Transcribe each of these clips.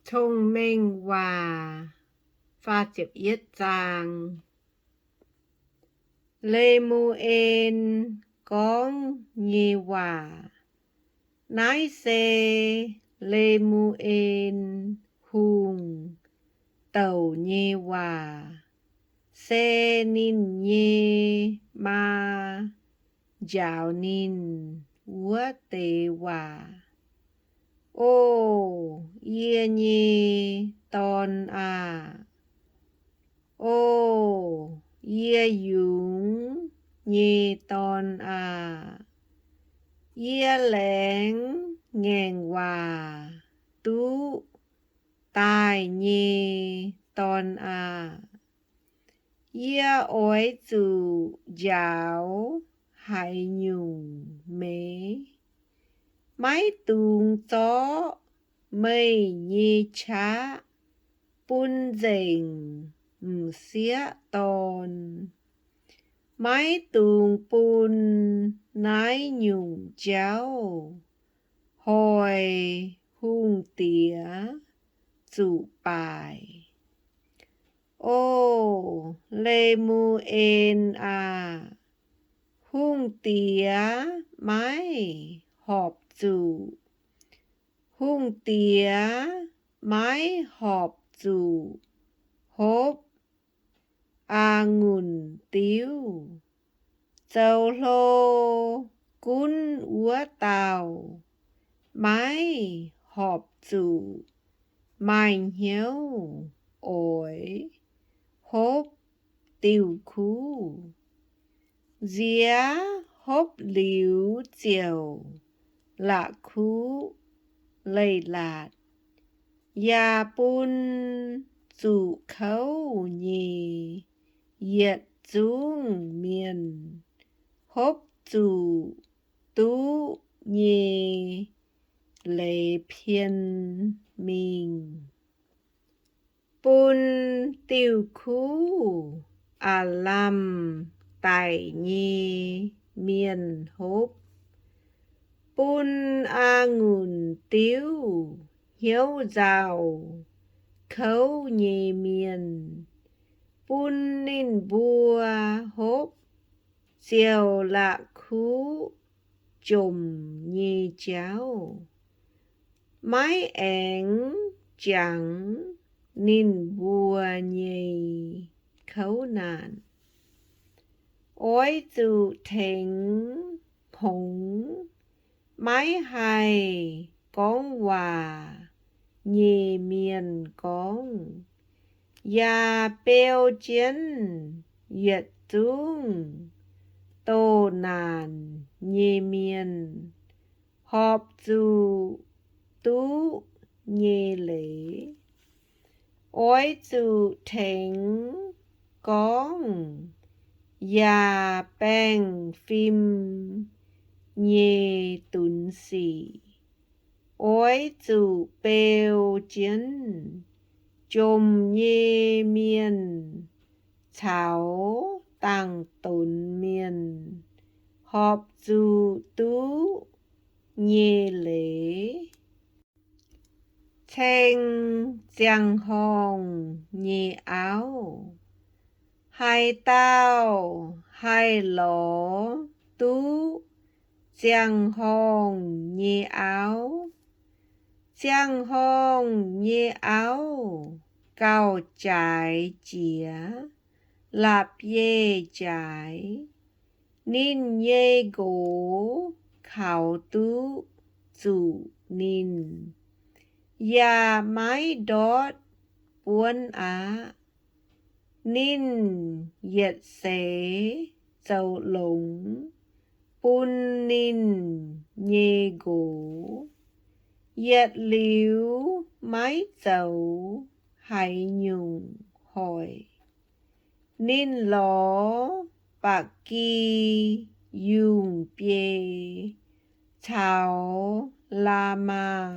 Cong-Mengh Waac. Lemuh^en Gorngv Nyei Waac. Naaiv se Le^mu^en Hungh douc nyei waac, se ninh nyei maa njaaux ninh wuov deix waac. O yie nyei dorn aah! O yie yungz nyei dorn aah! Yie laengz ngaengc waac duqv daaih nyei dorn aah! Yie oix zuqc njaaux haaix nyungc meix? Maiv dungx zorqv meih nyei qaqv bun nzengc m'sieqv dorn. Maiv dungx bun naaiv nyungc jauv hoic hungh diex zuqc baaic. O Le^mu^en aah! Hungh diex maiv horpc zuqc, hungh diex maiv horpc zuqc hopv a'ngunc diuv. Zoux hlo gunv wuov dauh maiv horpc zuqc maaih hnyouv oix hopv diuh kuv. Nziex hopv liuz ziouc la'kuqv leiz-latc, yaac bun zuqc kouv nyei yietc zungv mienh hopv zuqc duqv nyei leiz pien mingh. Bun diuh kuv aav lamh daic nyei mienh hopv, bun a'ngunc diuv hnyouv nzauh kouv nyei mienh, bun ninh mbuo hopv ziouc la'kuqv jomc nyei jauv, maiv aengx jangx ninh mbuo nyei kouv naanc. Oix zuqc tengx hngongx maiv haih gorngv waac nyei mienh gorngv, yaac beu jienv yietc zungv doh naanc nyei mienh horpc zuqc duqv nyei leiz. Oix zuqc tengx gorngv yaac baengh fim nyei dunx sic. Oix zuqc beu jienv jomc nyei mienh caux dangc donx mienh horpc zuqc duqv nyei leiz. Ceng ziangh horngh nyei auv. Haaix dauh haih lorz duqv ziangh horngh nyei auv? Ziangh horngh nyei auv gauh jaaix jiex la'bieiv-jaaix. Ninh nyei nqox kaux duqv zuqc ninh, yaac maiv ndortv buonv aqv. Ninh yietc seix zoux longx bun ninh nyei nqox, yietc liuz maiv zoux haaix nyungc hoic. Ninh lorz ba'gi yungh biei caux la'maah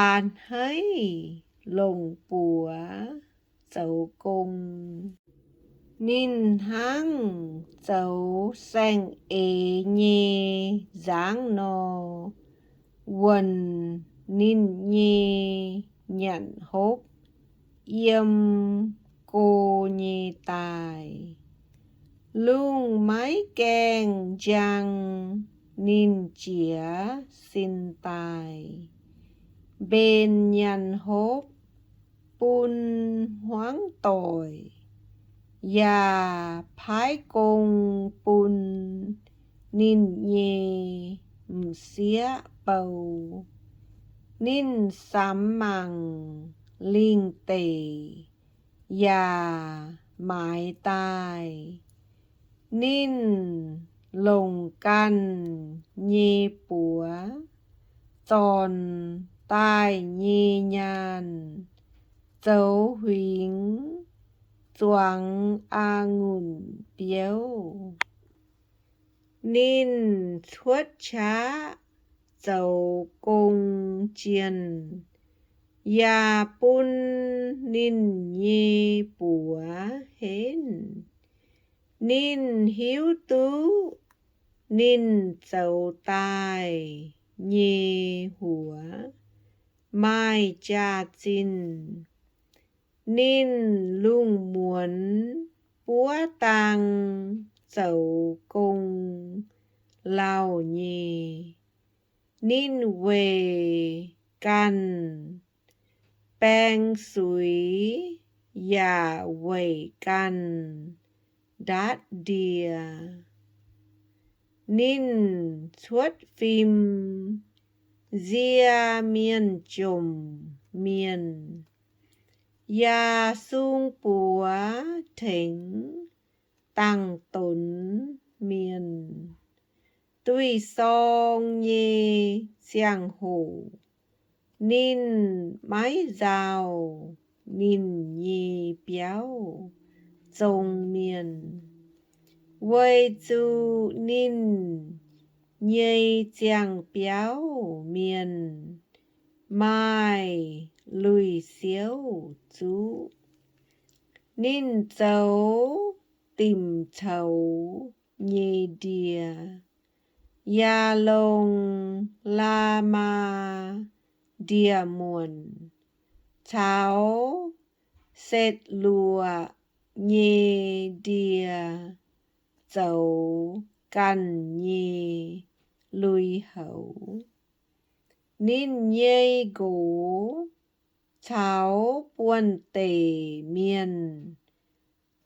a'hneiv longc buoz zoux gong. Ninh hnangv zoux saeng-eix nyei nzangv nor, wuonc ninh nyei nyanc hopv yiem go nyei daaih. Lungh maiv gaengh njang, ninh jiez sin daaih, mbenc nyanc hopv bun hmuangv doic, yaac paaiv gong bun ninh nyei m'sieqv bou. Ninh samx mangc lingh deic yaac maaiz daaih. Ninh longc ganh nyei buoz zornc daaih nyei nyaanh zoux huingx zuangx a'ngunc biouv. Ninh cuotv qaqv zoux gong jienh, yaac bun ninh nyei buoz henv. Ninh hiuv duqv ninh zoux daaih nyei huox maaih jaax-zinh. Ninh lungh muonz buov dang zoux gong lauh nyei. Ninh weic ganh baeng suix yaac weic ganh ndatv ndie. Ninh cuotv fim nzie mienh jomc mienh, yaac sung buoz tengx dangh donx mienh. Duih sorng nyei ziangh hoc ninh maiv nzauh ninh nyei biauv zong mienh, weic zuqc ninh nyei ziangh biauv mienh maaih lui-siouv zuqv. Ninh zoux dimc coux nyei ndie, yaac longc la'maah ndie-muonc caux setv luoqc nyei ndie zoux ganh nyei lui-houx. Ninh nyei nqox caux buonv-deic mienh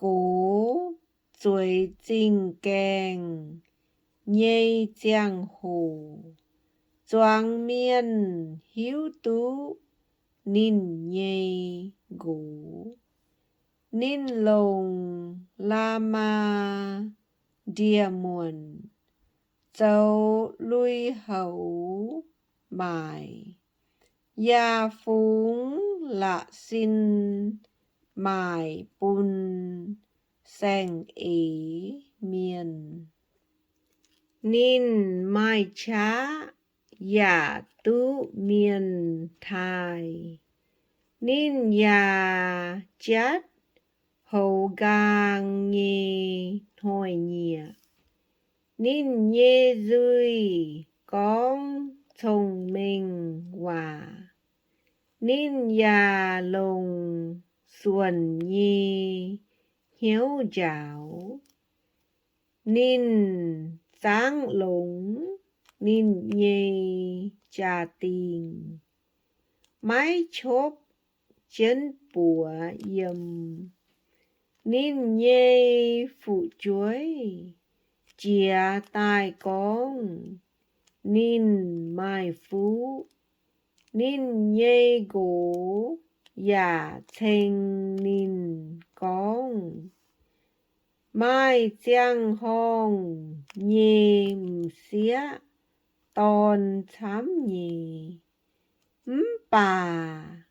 gox zueiz zingh gaengh nyei ziangh hoc, zuangx mienh hiuv duqv ninh nyei nqox. Ninh longc la'maah ndie-muonc zoux lui-houx maaic, yaac fungx la'sin maaic bun saeng-eix mienh. Ninh maaih qaqv yaac duqv mienh taaih. Ninh yaac jatv hoz nqaang nyei hnoi-nyieqc. Ninh nyei nzuih gorngv cong-mengh waac. Ninh yaac longc suonc nyei hnyouv njaaux. Ninh zangv longx ninh nyei jaa-dingh, maiv copv jienv buoz yiem. Ninh nyei fu'jueiv jiez daaih gorngv ninh maaih fuqv. Ninh nyei nqox yaac ceng ninh gorngv, Maaih ziangh horngh nyei m'sieqv dorn camv nyei. Mv baac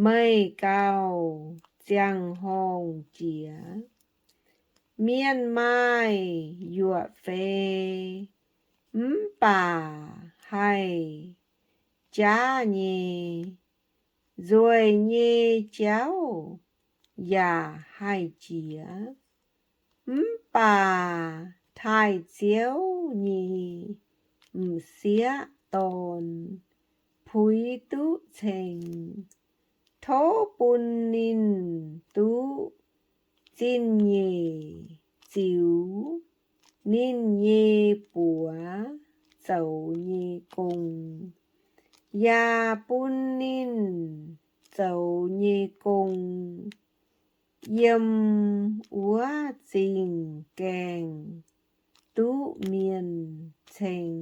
meih gauh ziangh horngh jiex. Mienh maaih yuoqc fei mv baac haih jaav nyei. Nzueic nyei jauv yaac haih jiex, mv baac taaih Ziouv nyei m'sieqv dorn puix duqv ceng. Tov bun ninh duqv zingh nyeic ziux ninh nyei buoz zoux nyei gong, yaac bun ninh zoux nyei gong yiem wuov zingh gaengh duqv mienh ceng.